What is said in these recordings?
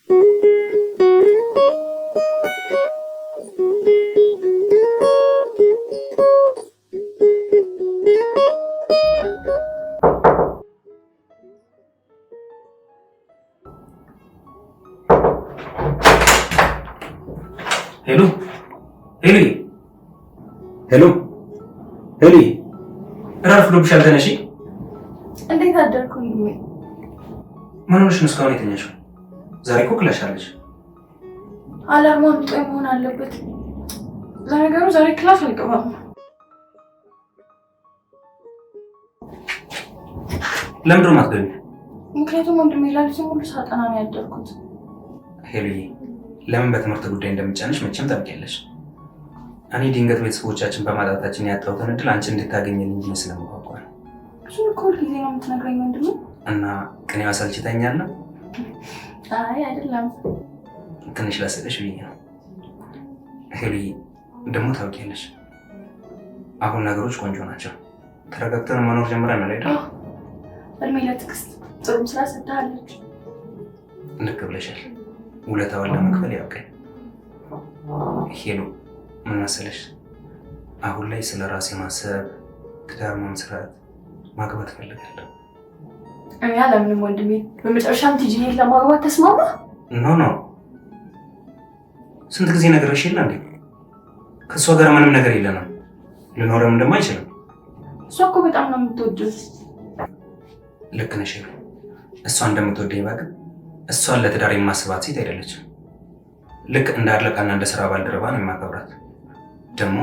ሄሎ ሄሎ ሄሎ ሄሎ፣ ረፍዶብሻል፣ ተነሺ። እንዴት አደርኩ? ምን ሆነሽ ነው እስካሁን የተኛሽው? ዛሬ እኮ class አለሽ። Alarm ኡ አምጦኝ መሆን አለበት። ለነገሩ ዛሬ class አልገባም። ለምንድን ነው የማትገቢው? ምክንያቱም ወንድሜ ሌሊቱን ሙሉ ሳጠና ነው ያደርኩት። ሄሉዬ፣ ለምን በትምህርት ጉዳይ እንደምጨንሽ መቼም ታውቂያለሽ። እኔ ድንገት ቤተሰቦቻችን በማጣታችን ያጣሁትን እድል አንቺ እንድታገኝልኝ ብዬ ስለምጓጓ ነው። እሱን እኮ ሁልጊዜ ነው የምትነግረኝ ወንድሜ። እና ቅኔው አሰልችተኛል ነው? አይ አይደለም፣ ትንሽ ላስቅሽ ብዬ ነው። ሄሉዬ፣ ደግሞ ታውቂያለሽ አሁን ነገሮች ቆንጆ ናቸው። ተረጋግተን መኖር ጀምረናል አይደል? እድሜ ለትዕግስት ጥሩም ስራ ሰጥታለች። ልክ ብለሻል። ውለታዋን ለመክፈል ያብቃኝ። ሄሉ፣ ምን መሰለሽ፣ አሁን ላይ ስለ ራሴ ማሰብ፣ ትዳር መመስረት፣ ማግባት እፈልጋለሁ። እኔ አላምንም ወንድሜ። በመጨረሻም ቲጂዬን ለማግባት ተስማማ? No no፣ ስንት ጊዜ ነግሬሽ የለ እንዴ? ከእሷ ጋር ምንም ነገር የለንም፣ ልኖረም ደግሞ አይችልም። እሷ እኮ በጣም ነው የምትወድህ። ልክ ነሽ ሄሉ። እሷ እንደምትወደኝ ባውቅም እሷን ለትዳር የማስባት ሴት አይደለችም። ልክ እንደ አለቃና እንደ ስራ ባልደረባ ነው የማከብራት። ደግሞ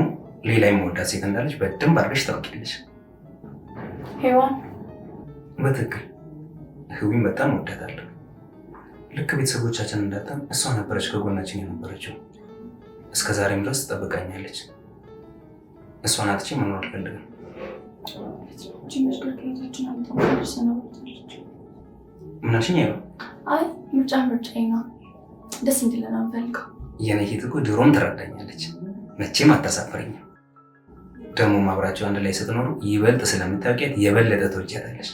ሌላ የምወዳት ሴት እንዳለች በደንብ አድርገሽ ታውቂያለሽ። ሔዋን። በትክክል ህዊን በጣም እወዳታለሁ። ልክ ቤተሰቦቻችን እንዳጣን እሷ ነበረች ከጎናችን የነበረችው። እስከ ዛሬም ድረስ ትጠብቃኛለች። እሷን አጥቼ መኖር አልፈልግም። ምን አልሽኝ? አይ ምርጫ ምርጫዬ ነው። ደስ እንዲለን አንፈልገው። የኔ ሂት እኮ ድሮም ትረዳኛለች፣ መቼም አታሳፍረኝም። ደግሞ አብራችሁ አንድ ላይ ስትኖሩ ይበልጥ ስለምታውቂያት የበለጠ ትወጃታለሽ።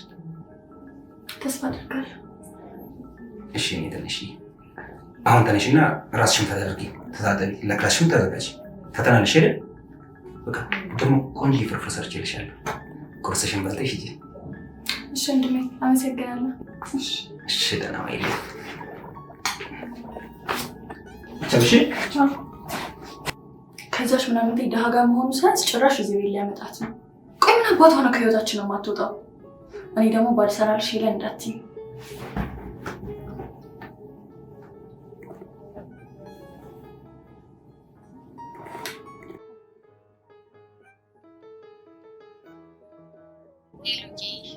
ተስፋ አደርጋለሁ። እሺ እኔ ትንሽ አሁን ተነሽና ራስሽን ፈታ አድርጊ፣ ተታጠቢ፣ ለ class ሽም ተዘጋጂ። ፈተና አለሽ አይደል? በቃ ደግሞ ቆንጆ ፍርፍር ሰርቼልሻለሁ። ቁርስሽን በልተሽ ሂጂ። እሺ ወንድሜ፣ አመሰግናለሁ። እሺ ደህና ዋይ። ቻው። እሺ ከዛሽ ምናምን ድሃ ጋር መሆኑ ሳያንስ ጭራሽ እዚህ ቤት ሊያመጣት ነው። ቆይ ምን አባቷ ነው ከህይወታችን ነው የማትወጣው? እኔ ደግሞ ባልሰራልሽ የለ እንዳትዪ።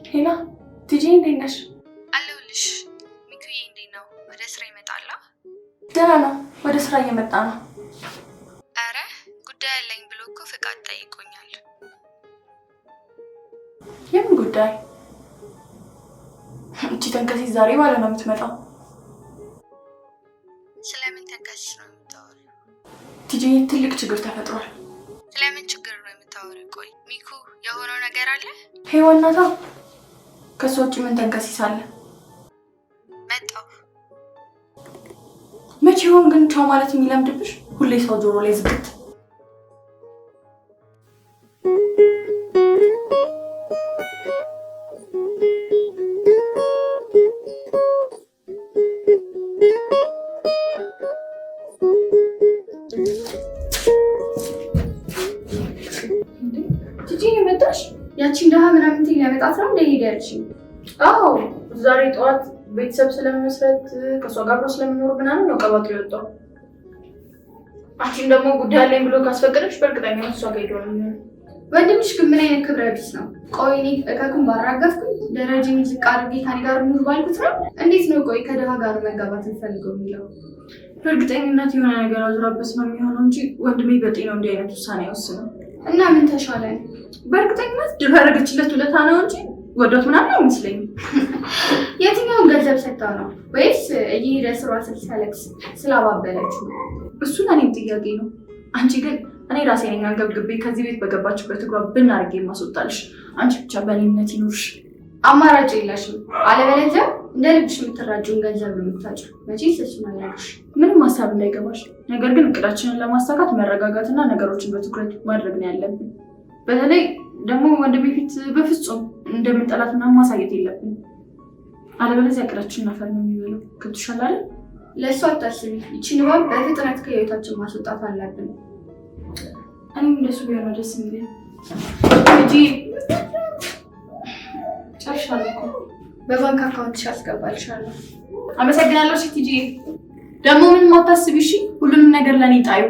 ሄላ ቲጂ እንዴት ነሽ? አለሁልሽ። ሚኩዬ እንዴት ነው? ወደ ስራ ይመጣላ? ደህና ነው። ወደ ስራ እየመጣ ነው። አረ ጉዳይ አለኝ ብሎ እኮ ፍቃድ ጠይቆኛል። የምን ጉዳይ? እቺ ተንከሲስ ዛሬ ማለት ነው የምትመጣው። ስለምን ተንከሲስ ነው የምታወሪው? ቲጂ ትልቅ ችግር ተፈጥሯል። ስለምን ችግር ነው የምታወሪው? ቆይ ሚኩ የሆነው ነገር አለ? ሄዋን ናታ። ከእሷ ውጭ ምን ተንከሲስ አለ? መጣሁ። መቼ ይሆን ግን ቻው ማለት የሚለምድብሽ? ሁሌ ሰው ጆሮ ላይ ዝግት። ቲጂ መጣሽ? ያቺን ድሃ ምናምን ሊያመጣት ነው እንደ ሄደ ያልሽኝ? አዎ ዛሬ ጠዋት ቤተሰብ ስለመመስረት ከእሷ ጋር አብሮ ስለሚኖሩ ምናምን ነው ቀባጥሮ የወጣው። አንቺም ደግሞ ጉዳይ አለኝ ብሎ ካስፈቀደች በእርግጠኝነት እሷ ጋር ሄዶ ነው የሚሆነው። ወንድምሽ ግን ምን አይነት ክብረ ቢስ ነው? ቆይ እኔ እከኩን ባራገፍኩኝ ደረጃን ዝቅ አድርጌ ከኔ ጋር ኑር ባልኩት ነው? እንዴት ነው ቆይ ከድሃ ጋር መጋባት እንፈልገው የሚለው? በእርግጠኝነት የሆነ ነገር አዙራበት ነው የሚሆነው እንጂ ወንድሜ በጤናው እንዲህ አይነት ውሳኔ አይወስንም። እና ምን ተሻለን? በእርግጠኝነት ድሮ ያደረገችለት ውለታ ነው እንጂ ወዶት ምናምን አይመስለኝም። የትኛውን ገንዘብ ሰጥታው ነው ወይስ እየሄደ ስሯ ስትሰለቅስ ስላባበለችው ነው? እሱ ለእኔም ጥያቄ ነው። አንቺ ግን እኔ ራሴ ነኝ አንገብግቤ ከዚህ ቤት በገባችበት እግሯ ብናርጌ የማስወጣልሽ። አንቺ ብቻ በእኔ እምነት ይኑርሽ። አማራጭ የለሽም። አለበለዚያ እንደ ልብሽ የምትራጂውን ገንዘብ ነው የምታጭው። መቼስ እሱን አልነግርሽ። ምንም ሀሳብ እንዳይገባሽ። ነገር ግን እቅዳችንን ለማሳካት መረጋጋትና ነገሮችን በትኩረት ማድረግ ነው ያለብን። በተለይ ደግሞ ወንድሜ ፊት በፍጹም እንደምንጠላት ምናምን ማሳየት የለብን። አለበለዚያ እቅዳችንን አፈር ነው የሚበላው። ገብቶሻል አይደል? ለእሱ አታስቢ። ይቺን እባብ በፍጥነት ከህይወታችን ማስወጣት አለብን። እኔም እንደሱ ቢሆን ነው ደስ የሚለኝ። እንጂ ጨርሻለሁ እኮ። በባንክ account ሽ አስገባልሻለሁ። አመሰግናለሁ። እሺ ቲጂ፣ ደግሞ ምንም አታስቢ እሺ። ሁሉንም ነገር ለእኔ ጣዩ።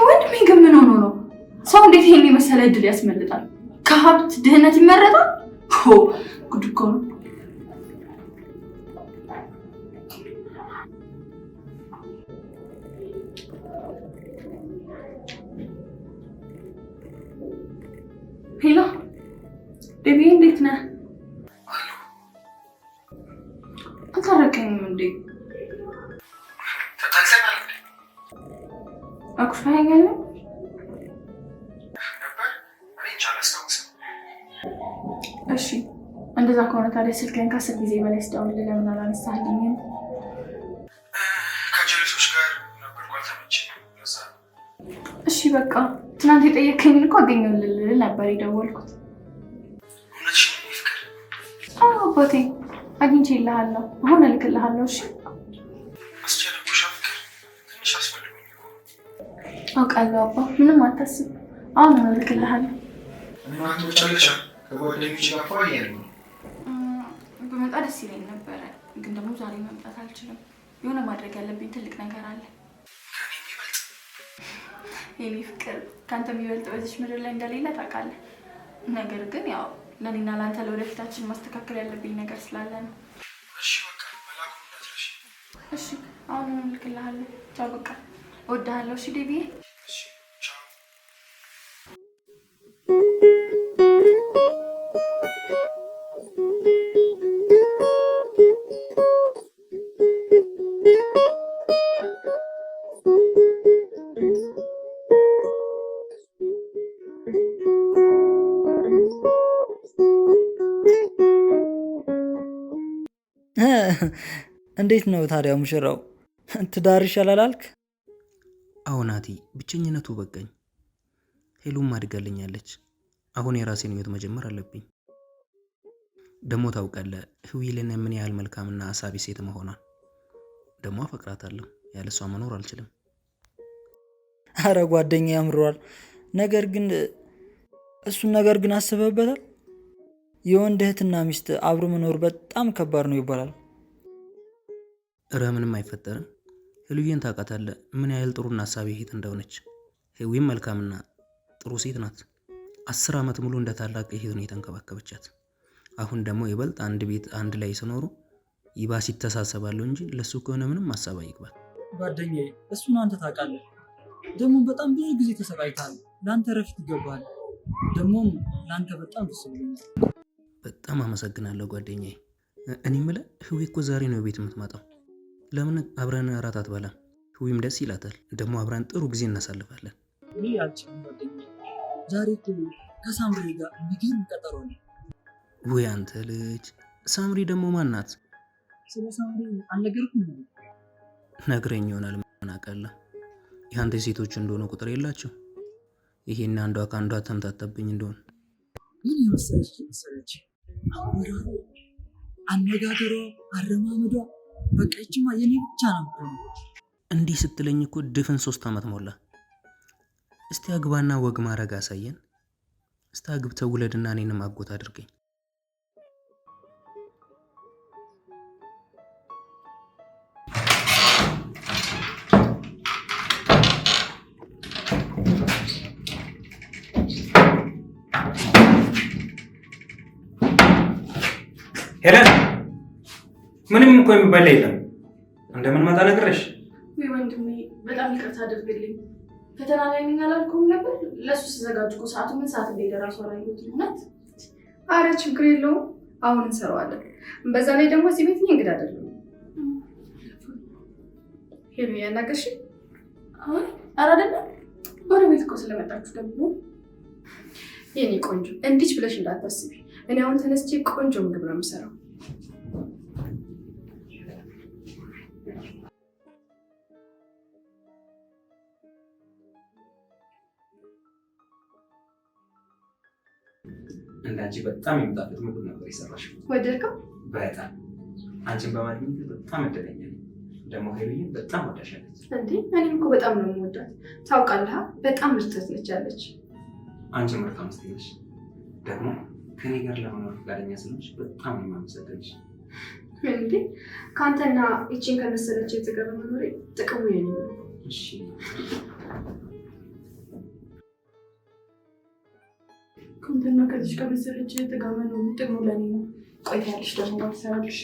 ወንድሜ ግን ምን ሆኖ ነው ሰው እንዴት ይሄን የመሰለ እድል ያስመልጣል? ከሀብት ድህነት ይመረጣል? ሆ ጉድ እኮ ነው። Hello baby፣ እንዴት ነህ? አልታረቀኝም እንዴ? ተጣልተናል እንዴ? አኩርፈኸኛል ነበር? እኔ እንጃ አላስታውስም። እሺ እንደዛ ከሆነ ታዲያ ስልክህን ከ10 ጊዜ በላይ ስደውልልህ ለምን አላነሳህልኝም? ከጀለሶች ጋር ነበርኩ፣ አልተመቸኝም። ለዛ ነው። እሺ በቃ ትናንት የጠየከኝን እኮ አገኘሁልህ ልልህ ነበር የደወልኩት። እውነትሽን ነው ፍቅር? አዎ አባቴ አግኝቼልሃለሁ። አሁን እልክልሃለሁ። እሺ አስጨነቅኩሽ ፍቅር? ትንሽ አስፈልጎኝ እኮ። አውቃለሁ አባ፣ ምንም አታስብ። አሁን እልክልሃለሁ። እና ትመጫለሽ? ከጓደኞቼ ጋር ፏ እያልን ነው። ብመጣ ደስ ይለኝ ነበረ፣ ግን ደግሞ ዛሬ መምጣት አልችልም። የሆነ ማድረግ ያለብኝ ትልቅ ነገር አለ። ከእኔ የሚበልጥ? የኔ ፍቅር፣ ከአንተ የሚበልጥ በዚች ምድር ላይ እንደሌለ ታውቃለህ። ነገር ግን ያው ለእኔና ለአንተ ለወደፊታችን ማስተካከል ያለብኝ ነገር ስላለ ነው። እሺ በቃ መላኩን እንዳትረሺ። እሺ አሁን እልክልሃለሁ። ቻው በቃ እወድሃለሁ። እሺ ዴቪዬ። እሺ ቻው። እንዴት ነው ታዲያ ሙሽራው? ትዳር ይሻላል አልክ? አዎ ናቲ፣ ብቸኝነቱ በቃኝ። ሄሉም አድጋልኛለች። አሁን የራሴን ህይወት መጀመር አለብኝ። ደግሞ ታውቃለህ ህዊ ለእኔ ምን ያህል መልካምና አሳቢ ሴት መሆኗን። ደግሞ አፈቅራታለሁ። ያለሷ መኖር አልችልም። አረ ጓደኛ ያምረዋል። ነገር ግን እሱን ነገር ግን አስበህበታል? የወንድ እህትና ሚስት አብሮ መኖር በጣም ከባድ ነው ይባላል። እረ ምንም አይፈጠርም። ሄሉዬን ታውቃታለህ ምን ያህል ጥሩና አሳቢ እህት እንደሆነች። ህዊም መልካምና ጥሩ ሴት ናት። 10 ዓመት ሙሉ እንደ ታላቅ እህት ነው የተንከባከበቻት። አሁን ደግሞ ይበልጥ አንድ ቤት አንድ ላይ ሲኖሩ ይባስ ይተሳሰባሉ እንጂ ለሱ ከሆነ ምንም ሀሳብ አይግባል። ጓደኛዬ እሱን አንተ ታውቃለህ። ደግሞ በጣም ብዙ ጊዜ ተሰቃይተሃል። ለአንተ እረፍት ይገባሃል። ደግሞም ለአንተ በጣም ደስ ብሎኛል። በጣም አመሰግናለሁ ጓደኛዬ። እኔ የምልህ ህዊ እኮ ዛሬ ነው ቤት የምትመጣው። ለምን አብረን እራት አትበላም? ህዊም ደስ ይላታል። ደግሞ አብረን ጥሩ ጊዜ እናሳልፋለን። እኔ አልችልም ጓደኛዬ። ዛሬ እኮ ከሳምሪ ጋር የሚገርም ቀጠሮ ነው። ውይ አንተ ልጅ፣ ሳምሪ ደግሞ ማን ናት? ስለ ሳምሪ አልነገርኩም? ነግረኝ ይሆናል፣ ምን አውቃለሁ። የአንተ ሴቶች እንደሆነ ቁጥር የላቸው። ይሄን አንዷ ከአንዷ ተምታተብኝ እንደሆነ። ምን የመሰለች መሰለች፣ አወራሯ፣ አነጋገሯ፣ አረማመዷ በቃ ይችማ የኔ ብቻ ነው። እንዲህ ስትለኝ እኮ ድፍን 3 ዓመት ሞላ። እስቲ አግባና ወግ ማድረግ አሳየን። እስቲ አግብተህ ውለድና እኔንም አጎት አድርገኝ። ሄለን፣ ምንም እኮ የሚበላ የለም። እንደምንመጣ ነግሬሽ። ወይ ወንድሜ በጣም ይቅርታ አድርግልኝ። ፈተና ላይ ነኝ አላልኩም ነበር? ለእሱ ስዘጋጅ እኮ ሰዓቱ ምን ሰዓት እንደሄደ እራሱ አላየሁትም። እውነት። አረ ችግር የለውም አሁን እንሰራዋለን። በዛ ላይ ደግሞ እዚህ ቤት እኔ እንግዳ አይደለሁም። ሄሉ ያናገርሽ? አይ ኧረ አይደለም፣ ጎረቤት እኮ ስለመጣችሁ ደግሞ። የኔ ቆንጆ እንዲች ብለሽ እንዳታስቢ። እኔ አሁን ተነስቼ ቆንጆ ምግብ ነው የምሰራው። እንዳንቺ በጣም የሚጣፍጥ ምግብ ነበር የሰራሽው። ወደድከው? በጣም። አንቺን በማግኘት በጣም እድለኛ ነኝ። ደግሞ ሄሉዬን በጣም ወዳሻለች። እንዴ እኔም እኮ በጣም ነው የምወዳት። ታውቃለህ፣ በጣም ምርጥ እህት ነች ያለች። አንቺ ምርጥ ሚስት ነሽ። ደግሞ ከኔ ጋር ለመኖር ፈቃደኛ ስለሆንሽ በጣም ነው የማመሰግንሽ። እንዴ ከአንተና ይቺን ከመሰለች እህት ጋር በመኖሬ ጥቅሙ የኔ ነው። እሺ። ከአንተና ከዚች ከመሰለች እህት ጋር መኖሩ ጥቅሙ ለእኔ ነው። ቆይታ ያለሽ ደግሞ ባትሰራልሽ።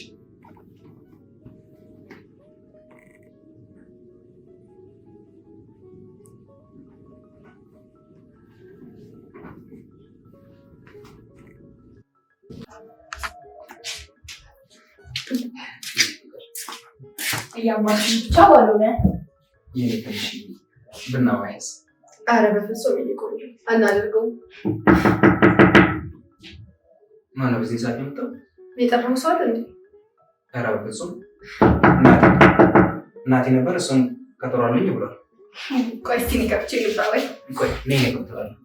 እያማችን ብቻ ባልሆነ። የኔ ትንሽ ብናወያይስ? አረ በፍጹም የኔ ቆንጆ አናደርገውም። ማነው በዚህ ሰዓት የመጣው? የጠራው ሰው አለ እንዴ? ኧረ በፍጹም እናቴ ነበር። እሱን ቀጠሮ አለኝ ብሏል። ቆይ እስኪ እኔ ከፍቼ ልምጣ ወይ? ቆይ እኔ እከፍተዋለሁ።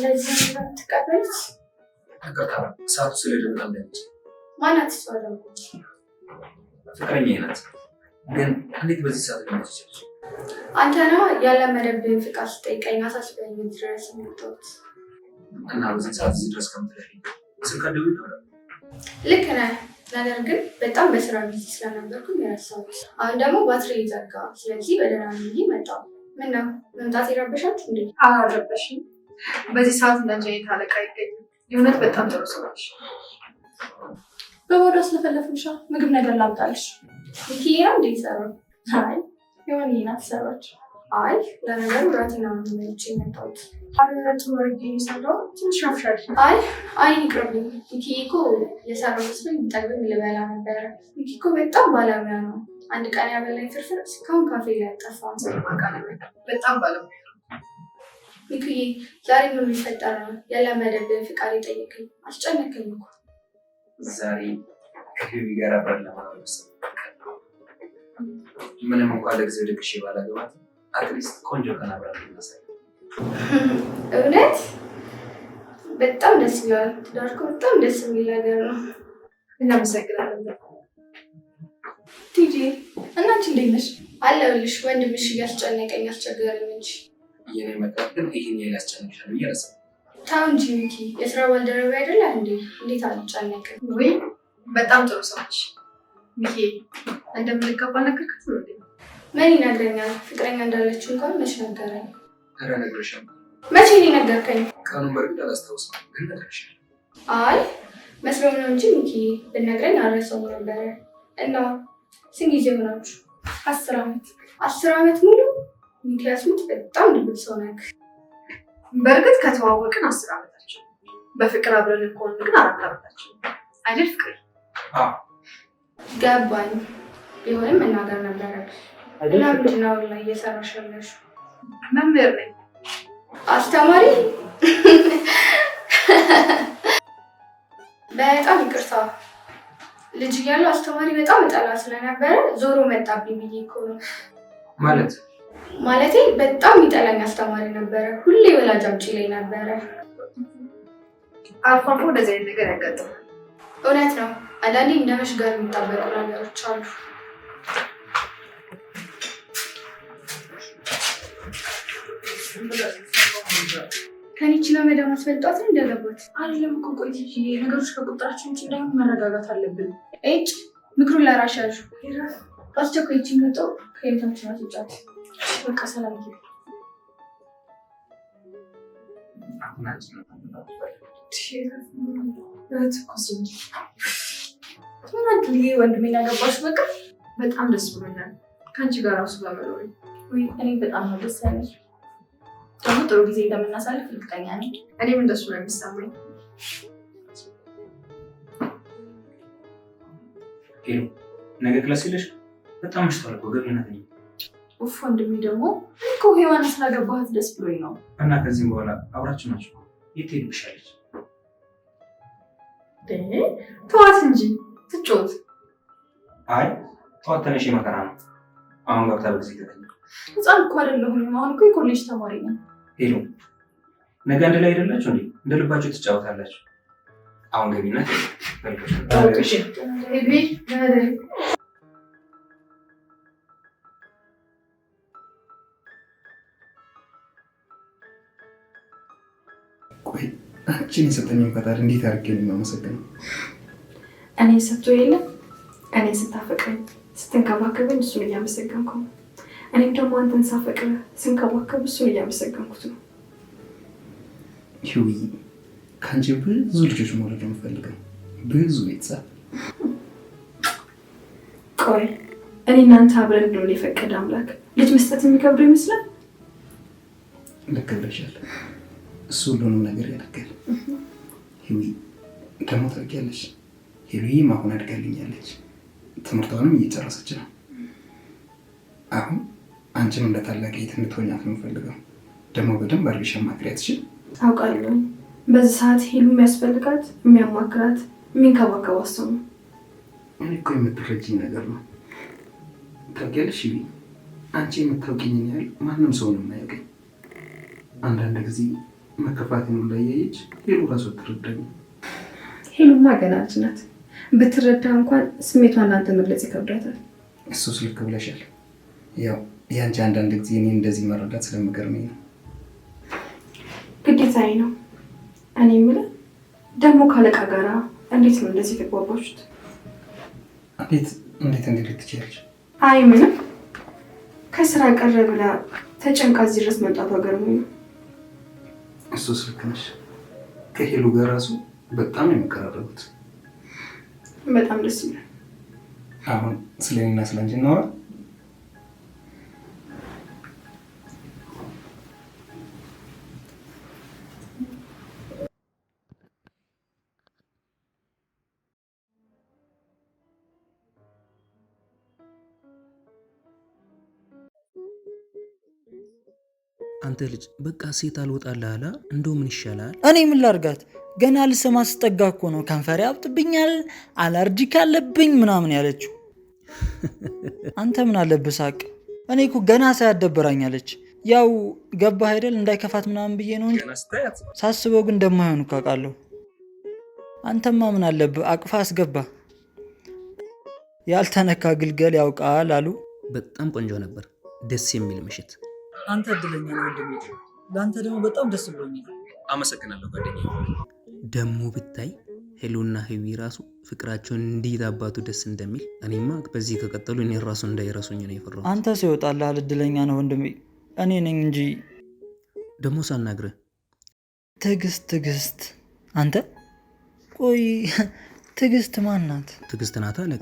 ለዚህ ነው የምትቀበሉት? ይቅርታ ሰዓቱ ስለሄደ በጣም ደነች። ማናት እሷ ደግሞ? ፍቅረኛዬ ናት። ግን እንዴት በዚህ ሰዓት ሊመች ይችላል? አንተ ነዋ ያለመደብህን ፍቃድ ስጠይቀኝ አሳስበኝ ድረስ የመጣሁት። እና በዚህ ሰዓት እዚህ ድረስ ከምትለፊ ስልክ አትደውይም ነበር? ልክ ነህ። ነገር ግን በጣም በስራ busy ስለነበርኩኝ የረሳሁት። አሁን ደግሞ ባትሪ ዘጋ። ስለዚህ በደህና ብዬ መጣሁ። ምን ነው መምጣት የረበሻችሁ እንዴ? አልረበሽም። በዚህ ሰዓት እንዳንቺ አይነት አለቃ አይገኝም። የእውነት በጣም ጥሩ ሰው ነሽ። በቦዳ ስለፈለፍንሻ ምግብ ነገር ላምጣልሽ። ሚኪዬ ነው እንዴ የሰራው? አይ የሆነ ናት ሰራች። አይ ለነገሩ ራቴን አሁን በልቼ የመጣሁት። አረ ጥሩ አድርጌ ነው የሰራሁት። ትንሽ አፍሻል። አይ አይ ይቅርብኝ። ሚኪዬ እኮ የሰራው መስሎኝ ብጠግብም ልበላ ነበረ። ሚኪ እኮ በጣም ባለሙያ ነው። አንድ ቀን ያበላኝ ፍርፍር እስካሁን ካፌ ላይ አልጠፋም። በጣም ባለሙያ። ሚኪዬ ዛሬ ምን ሊፈጠር ነው? ያለመደብህን ፍቃድ የጠየቀኝ አስጨነቀኝ እኮ። ዛሬ ከሄዊ ጋር አብረን ለመኖር ወሰንኩ። ምንም እንኳን ለጊዜው ደግሼ ባላገባት at least ቆንጆ ቀን አብረን እናሳልፍ። እውነት በጣም ደስ ይላል። ትዳር እኮ በጣም ደስ የሚል ነገር ነው። እናመሰግናለን። ቲጂ እና አንቺ እንዴት ነሽ? አለሁልሽ። ወንድምሽ እያስጨነቀኝ አስቸገረኝ እንጂ። የኔ መቅረት ግን ይህን ያህል ያስጨንቅሻል ብዬ አላሰብኩም። ተው እንጂ ሚኪ፣ የስራ ባልደረባ አይደለ እንዴ? እንዴት አልጨነቅም? ውይ በጣም ጥሩ ሰው ነሽ። ሚኪ እንደምንጋባ አልነገርካትም እንዴ? ምን ይነግረኛል? ፍቅረኛ እንዳለችው እንኳን መች ነገረኝ? ኧረ እነግርሻለሁ። መቼ ነው የነገርከኝ? ቀኑን በእርግጥ አላስታውስም፣ ግን እነግርሻለሁ። አይ መስሎኝ ነው እንጂ ሚኪ ብትነግረኝ አልረሳውም ነበረ። እና ስንት ጊዜ ሆናችሁ? 10 ዓመት። 10 ዓመት ሙሉ? ሚኪያስ ሙት በጣም ድብቅ ሰው ነህ። በእርግጥ ከተዋወቅን 10 ዓመታችን፣ በፍቅር አብረን ከሆንን ግን 4 ዓመታችን አይደል ፍቅር? አዎ። ገባኝ። ቢሆንም መናገር ነበረብህ። እና ምንድን ነው አሁን ላይ እየሰራሽ ያለሽው? መምህር ነኝ። አስተማሪ? በጣም ይቅርታ፣ ልጅ እያለሁ አስተማሪ በጣም እጠላ ስለነበረ ዞሮ መጣብኝ ብዬ እኮ ነው። ማለት? ማለቴ በጣም የሚጠላኝ አስተማሪ ነበረ። ሁሌ ወላጅ አምጪ ላይ ነበረ። አልፎ አልፎ እንደዚህ አይነት ነገር ያጋጥማል። እውነት ነው። አንዳንዴ እንደ መሽገር የሚጣበቁ ነገሮች አሉ። ከኔ ለመዳም አስፈልጧት እንደገባት አይደለም እኮ ቆይ ቲጂ፣ ነገሮች ከቁጥጥራችን ውጭ እንዳይሆን መረጋጋት አለብን። እጭ ምክሩን ለራሽ ያዡ። በአስቸኳይ ይህቺን መጠው ከቤታችን አስወጫት። በቃ ሰላም ግቢ። አሁን አንቺ ነው። እህት እኮ ዝም ምን አድርጌ ወንድሜን ያገባሽ? በቃ በጣም ደስ ብሎኛል ከአንቺ ጋር ራሱ በመኖሬ። ውይ እኔ በጣም ነው ደስ ያለኝ። ደግሞ ጥሩ ጊዜ እንደምናሳልፍ እርግጠኛ ነኝ። እኔም እንደሱ ነው የሚሰማኝ። ሄሎ፣ ነገ class የለሽ? በጣም መሽቷል እኮ፣ ግቢና ተኝ። ኡፍ ወንድሜ ደግሞ እኮ ሔዋን ስላገባሃት ደስ ብሎኝ ነው። እና ከዚህም በኋላ አብራችሁ ናችሁ። የት ትሄድብሻለች? ተዋት እንጂ ትጮት። አይ ጠዋት ተነሽ መከራ ነው። አሁን ገብታ በጊዜ ትተኛ። ህፃን እኮ አይደለሁም። አሁን እኮ የኮሌጅ ተማሪ ነኝ። ሄሎ ነገ አንድ ላይ አይደላችሁ እንዴ? እንደ ልባችሁ ትጫወታላችሁ። አሁን ገቢና ተኝ። ቆይ አንቺን የሰጠኝን ፈጣሪ እንዴት አድርጌ ነው የማመሰግነው? እኔ ሰጥቶ የለም እኔ ስታፈቅረኝ ስትንከባከበኝ እሱን እያመሰገንኩ ነው። እኔም ደግሞ አንተን ሳፈቅር ስንከባከብ እሱን እያመሰገንኩት ነው። ህዊ ከአንቺ ብዙ ልጆች መውለድ ነው የምፈልገው፣ ብዙ ቤተሰብ። ቆይ እኔ እናንተ አብረን እንደሆነ የፈቀደ አምላክ ልጅ መስጠት የሚከብደው ይመስላል? ልክ ብለሻል። እሱ ሁሉንም ነገር ያደርጋል። ህዊ ደግሞ ታውቂያለሽ፣ ሄሉዬም አሁን አድጋልኛለች፣ ትምህርቷንም እየጨረሰች ነው። አሁን አንቺም እንደ ታላቅ እህት እንድትሆኛት ነው የምፈልገው። ደግሞ በደንብ አድርገሽ አማክሪያት። እሺ? አውቃለሁ። በዚህ ሰዓት ሄሉ የሚያስፈልጋት የሚያማክራት፣ የሚንከባከባት ሰው ነው። እኔ እኮ የምትረጂኝ ነገር ነው። ታውቂያለሽ፣ አንቺ የምታውቂኝን ያህል ማንም ሰው ነው የማያውቀኝ። አንዳንድ ጊዜ መከፋቴን ሁላ እያየች ሄሉ እራሷ ትረዳኝ። ሄሉማ ገና ልጅ ናት። ብትረዳ እንኳን ስሜቷን ለአንተ መግለጽ ይከብዳታል። እሱስ ልክ ብለሻል። ያው ያንቺ አንዳንድ ጊዜ እኔ እንደዚህ መረዳት ስለምገርመኝ ነው። ግዴታዬ ነው። እኔ የምልህ ደግሞ ካለቃ ጋራ እንዴት ነው እንደዚህ የተግባባችሁት? እንዴት እንዴት እንዴት ልትችያለሽ? አይ ምንም፣ ከስራ ቀረ ብላ ተጨንቃ እዚህ ድረስ መምጣቷ ገርሞኝ ነው። እሱስ ልክ ነሽ። ከሄሉ ጋር ራሱ በጣም ነው የሚቀራረቡት። በጣም ደስ ይላል። አሁን ስለ እኔና ስለ አንቺ እናውራ። አንተ ልጅ በቃ ሴት አልወጣልህ አላ፣ እንደው ምን ይሻላል? እኔ ምን ላርጋት? ገና ልሰማ ስጠጋ እኮ ነው ከንፈሬ አብጥብኛል፣ allergic አለብኝ ምናምን ያለችው። አንተ ምን አለብህ ሳቅ። እኔ እኮ ገና ሳያደበራኝ አለች። ያው ገባህ አይደል እንዳይከፋት ምናምን ብዬ ነው እንጂ ሳስበው ግን እንደማይሆን እኮ አውቃለሁ። አንተማ ምን አለብህ አቅፋ አስገባ። ያልተነካ ግልገል ያውቃል አሉ። በጣም ቆንጆ ነበር፣ ደስ የሚል ምሽት። አንተ እድለኛ ነው ወንድሜ። ለአንተ ደግሞ በጣም ደስ ብሎኛል። አመሰግናለሁ ጓደኛዬ። ደሞ ብታይ ሄሉና ህዊ ራሱ ፍቅራቸውን እንዴት አባቱ ደስ እንደሚል። እኔማ በዚህ ከቀጠሉ እኔ ራሱ እንዳይረሱኝ ነው የፈራሁት። አንተ ሲወጣልሃል እድለኛ ነው ወንድሜ። እኔ ነኝ እንጂ ደግሞ ሳናግርህ ትዕግስት ትዕግስት። አንተ ቆይ ትዕግስት ማን ናት? ትዕግስት ናታ አለቃ።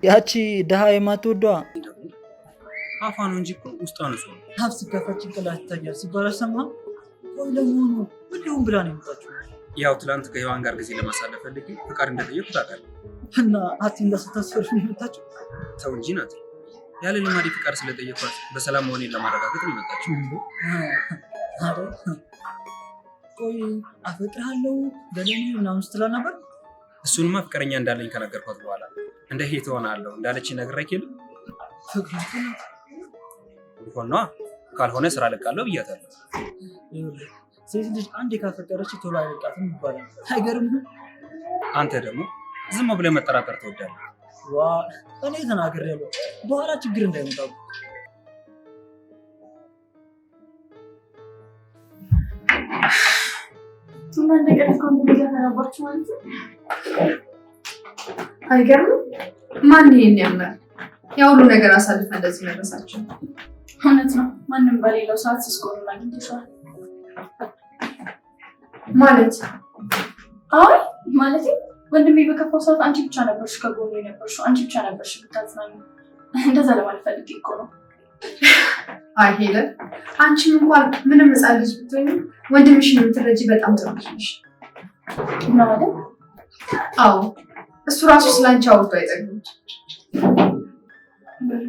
ያቺ ድሃ የማትወዷ አፏ ነው እንጂ እኮ ውስጧ ንጹህ ነው። ሀፍ ሲከፈት ጭንቅላት ይታያል ሲባል አልሰማህም? ቆይ ለመሆኑ ምን ሊሆን ብላ ነው የመጣችው? ያው ትላንት ከሔዋን ጋር ጊዜ ለማሳለፍ ፈልጌ ፍቃድ እንደጠየኩ ታውቃለህ። እና አቲ እንዳስታስፈርሽ ነው የመጣችው? ተው እንጂ ናት። ያለ ልማዴ ፍቃድ ስለጠየኳት በሰላም መሆኔን ለማረጋገጥ ነው የመጣችው። ቆይ አፈቅርሃለሁ ገለኔ ምናምን ስትላ ነበር? እሱንማ ፍቅረኛ እንዳለኝ ከነገርኳት በኋላ እንደ ሄት እሆናለሁ እንዳለች ነግሬህ የለ ፍቅር ቢሆን ነዋ። ካልሆነ ስራ ለቃለሁ ብያታለሁ። ሴት ልጅ አንዴ ካፈቀረች ቶሎ አይለቃትም ይባላል። አይገርምህም? አንተ ደግሞ ዝም ብለህ መጠራጠር ትወዳለህ። ዋ እኔ ተናግሬያለሁ። በኋላ ችግር እንዳይመጣ። እና እንደቀን ከወንድሜ ጋር ተጋባችሁ ማለት ነው? አይገርምም? ማን ይሄን ያምናል? ያ ሁሉ ነገር አሳልፈን እንደዚህ መድረሳችን። እውነት ነው። ማንም በሌለው ሰዓት ስስቆም አግኝተሽዋል። ማለት አይ ማለት ወንድሜ በከፋው ሰዓት አንቺ ብቻ ነበርሽ ከጎኑ የነበርሽው፣ አንቺ ብቻ ነበርሽ ብታጽናኙ። እንደዛ ለማለት ፈልጌ እኮ ነው። አይ ሄለን፣ አንቺም እንኳን ምንም ሕፃን ልጅ ብትሆኚ ወንድምሽን የምትረጂ በጣም ጥሩ ልጅ ነሽ። ነው አይደል? አዎ፣ እሱ ራሱ ስለ አንቺ አውርቶ አይጠግብም። እንዴት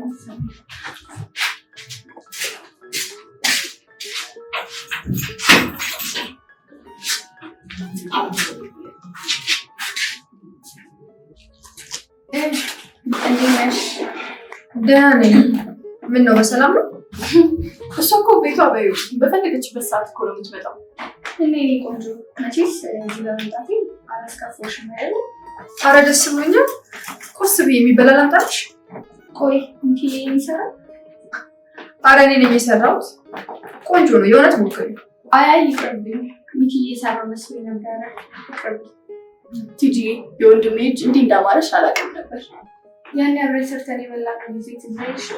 ነሽ? ደህና ነኝ። ምን ነው በሰላም ነው? እሷ እኮ ቤቷ በይው በፈለገችበት ሰዓት እኮ ነው የምትመጣው። እኔ ቆንጆ መቼስ እዚህ በመምጣቴ አላስከፋሽም አይደል? አረ ደስ ብሎኛል። ቁርስ ብዬ የሚበላ ላምጣልሽ? ቆይ ሚኪ የሚሰራው? አረ እኔ ነኝ የሰራሁት። ቆንጆ ነው የእውነት ሞክሪው። አይ አይ ይቅርብኝ። ሚኪ እየሰራው መስሎኝ ነበረ። ይቅርብኝ። ቲጂዬ የወንድሜ እጅ እንዲህ እንዳማረሽ አላውቅም ነበር። ያን አብረን ሰርተን የበላነው ጊዜ ትዝ አይልሽ?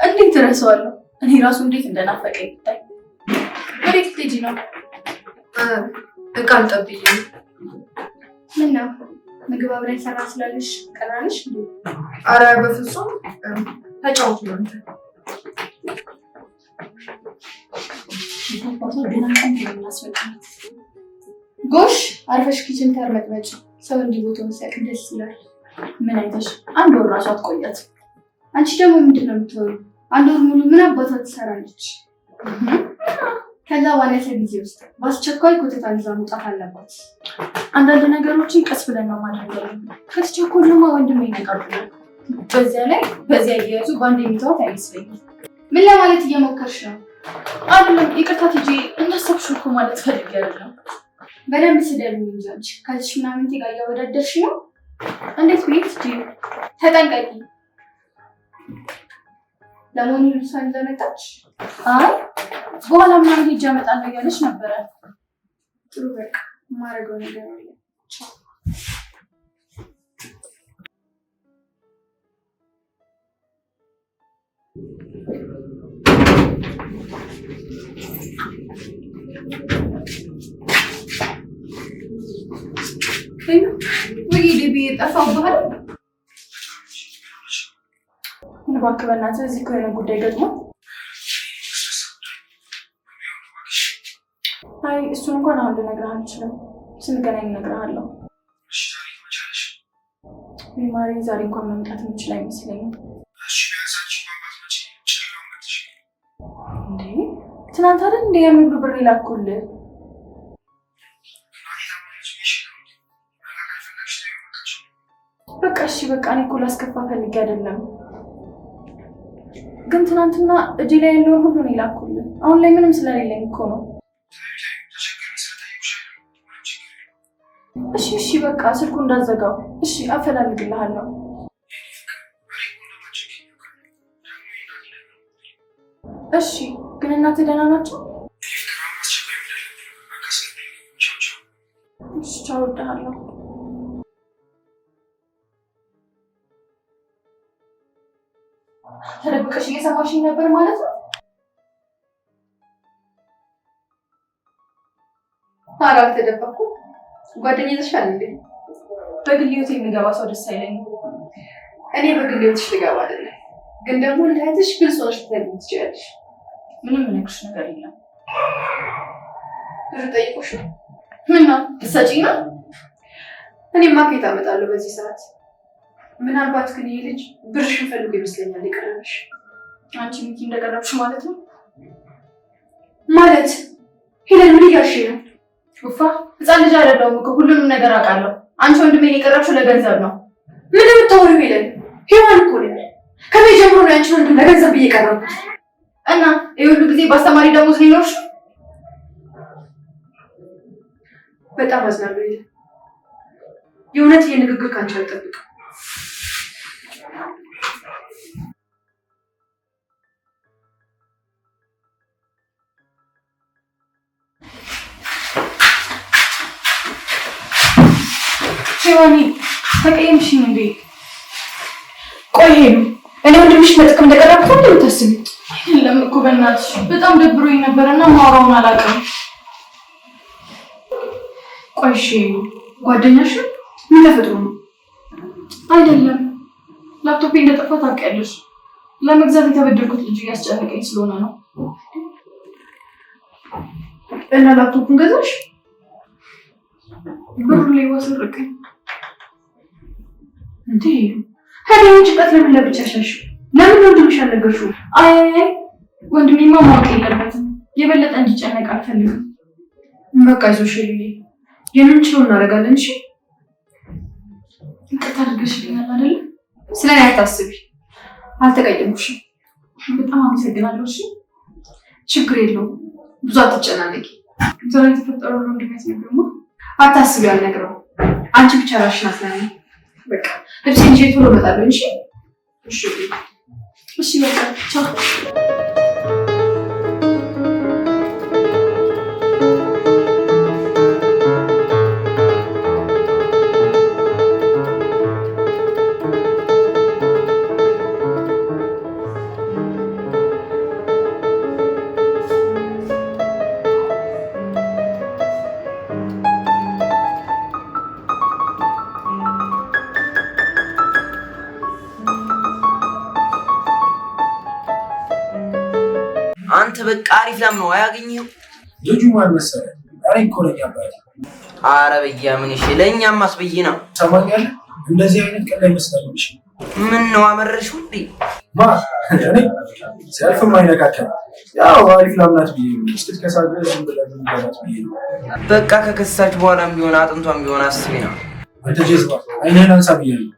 እንዴት እረሳዋለሁ? እኔ ራሱ እንዴት እንደናፈቀኝ ብታይ። ወዴት ልትሄጂ ነው? እቃ አልጠብዬ። ምን ነው ምግብ አብረን ሰራ ስላለሽ ቀራልሽ እንዴ? አረ በፍጹም ተጫወቱ እናንተ። አባቷ ገና ቀን ነው የምናስፈቅዳት። ጎሽ አርፈሽ kitchen ተርመጥመጭ። ሰው እንዲህ ቦታውን ሲያውቅ ደስ ይላል። ምን አይተሽ? አንድ ወር ራሱ አትቆያት። አንቺ ደግሞ ምንድን ነው የምትሆኑ? አንድ ወር ሙሉ ምን አባቷ ትሰራለች? ከዛ ባነሰ ጊዜ ውስጥ በአስቸኳይ ኮተቷን ይዛ መውጣት አለባት። አንዳንድ ነገሮችን ቀስ ብለን ነው ማድረግ ያለብን። ከተቸኮልንማ ወንድሜ ይነቃብናል። በዚያ ላይ በዚያ እያያዙ በአንድ የሚተዋት አይመስለኝም። ምን ለማለት እየሞከርሽ ነው? አይደለም ይቅርታ ቲጂ፣ እንዳሰብሽው እኮ ማለት ፈልጌ አይደለም። በደንብ ስደብኝ እንጂ አንቺ ከዚች ምናምንቴ ጋር እያወዳደርሽ ነው። እንዴት ብዬ ቲጂ? ተጠንቀቂ። ለመሆኑ ልብሷን ይዛ መጣች? አይ በኋላ ምናምን ሄጄ አመጣለሁ እያለች ነበረ። ጥሩ በቃ የማደርገው ነገር አለ። ቻው። ወይ ዴቢ ጠፋሁብህ አይደል? እባክህ በእናትህ እዚህ እኮ የሆነ ጉዳይ ገጥሞ። አይ እሱን እንኳን አሁን ልነግርህ አልችልም። ስንገናኝ እነግርሃለሁ። ማሪ ዛሬ እንኳን መምጣት የምችል አይመስለኝም። እንዴ ትናንት አይደል እንደ ያን ሁሉ ብር የላኩልህ? በቃ እሺ በቃ እኔ እኮ ላስከፋ ፈልጌ አይደለም፣ ግን ትናንትና እጄ ላይ ያለውን ሁሉ ነው የላኩልህ። አሁን ላይ ምንም ስለሌለኝ እኮ ነው። እሺ እሺ በቃ ስልኩ እንዳዘጋው። እሺ አፈላልግልሃለሁ። እሺ ግን እናትህ ደህና ናቸው? እሺ ቻው፣ እወድሃለሁ። ተደብቀሽ እየሰማሽኝ ነበር ማለት ነው? ኧረ አልተደበኩም። ጓደኛ ይዘሻል እንዴ? በግል ህይወት የሚገባ ሰው ደስ አይለኝም። እኔ በግል ህይወትሽ ልገባ አይደለም፣ ግን ደግሞ እንደ እህትሽ ግልጽ ሆነሽ ልትነግሪኝ ትችያለሽ። ምንም የምነግርሽ ነገር የለም። ብር ጠይቆሽ ነው? ምን ነው ልትሰጪኝ ነው? እኔማ ከየት አመጣለሁ በዚህ ሰዓት? ምናልባት ግን ይሄ ልጅ ብርሽን ፈልጎ ይመስለኛል የቀረበሽ። አንቺ ሚኪ እንደቀረብሽ ማለት ነው? ማለት ሄለን ምን እያልሽ ነው? ኡፋ ህፃን ልጅ አይደለሁም እኮ ሁሉንም ነገር አውቃለሁ። አንቺ ወንድሜን የቀረብሽው ለገንዘብ ነው። ምን የምታወሪው ሄለን? ሔዋን እኮ ነኝ። ከመቼ ጀምሮ ነው ያንቺን ወንድም ለገንዘብ ብዬ የቀረብኩት? እና ይህ ሁሉ ጊዜ በአስተማሪ ደሞዝ ነው የኖርሽው? በጣም አዝናለሁ ሄለን። የእውነት ይሄ ንግግር ከአንቺ አልጠብቅም። ሔዋኔ ተቀየምሽኝ እንዴ? ቆይ ሄሉ፣ እኔ ወንድምሽ ለጥቅም እንደቀረብኩት ነው የምታስቢው? አይደለም እኮ በእናትሽ በጣም ደብሮኝ ነበርና ማውራውን አላውቅም። ቆይ እሺ ሄሉ፣ ጓደኛሽ ምን ተፈጥሮ ነው? አይደለም ላፕቶፔ እንደጠፋ ታውቂያለሽ። ለመግዛት የተበደርኩት ልጅ እያስጨነቀኝ ስለሆነ ነው። እና ላፕቶፑን ገዛሽ? ብሩ ሌባ ሰረቀኝ። እንዴ ሄሉ፣ ይሄን ጭንቀት ለምን ለብቻሽ ያልሽው? ለምን ወንድምሽ አልነገርሽውም? አይ አይ ወንድሜማ ማወቅ የለበትም። የበለጠ እንዲጨነቅ አልፈልግም። በቃ አይዞሽ ሄሉዬ፣ የምንችለው እናደርጋለን። እሺ ይቅርታ አድርገሽልኛል አይደለ? ስለ እኔ አታስቢ፣ አልተቀየምኩሽም። በጣም አመሰግናለሁ። እሺ ችግር የለውም፣ ብዙ አትጨናነቂ። ዛሬ የተፈጠረው ለወንድሜ አትነግሪውማ? አታስቢ፣ አልነግረውም። አንቺ ብቻ ራስሽን አጽናኚ። በቃ ልብሴን ይዤ ቶሎ እመጣለሁ። እሺ እሺ እሺ በቃ ቻው። አንተ በቃ አሪፍ ላም ነው አያገኝህም። ልጁ ማን መሰለህ? እኔ እኮ ነኝ አባቴ። ኧረ በያ ምን እሺ፣ ለእኛም አስብይ ነው። ሰማኛለህ? እንደዚህ አይነት ቀን ላይ ይመስላል። እሺ ምን ነው አመረሽው እንዴ? ማ እኔ ሰልፍም አይነካከል። ያው አሪፍ ላም ናት ብዬ ነው። እስክትከሳ ድረስ ዝም ብለህ ምንገባት ብዬ ነው። በቃ ከከሳች በኋላም ቢሆን አጥንቷም ቢሆን አስቢ ነው። አንተ ጀዝባ አይንህን አንሳ ብያለሁ።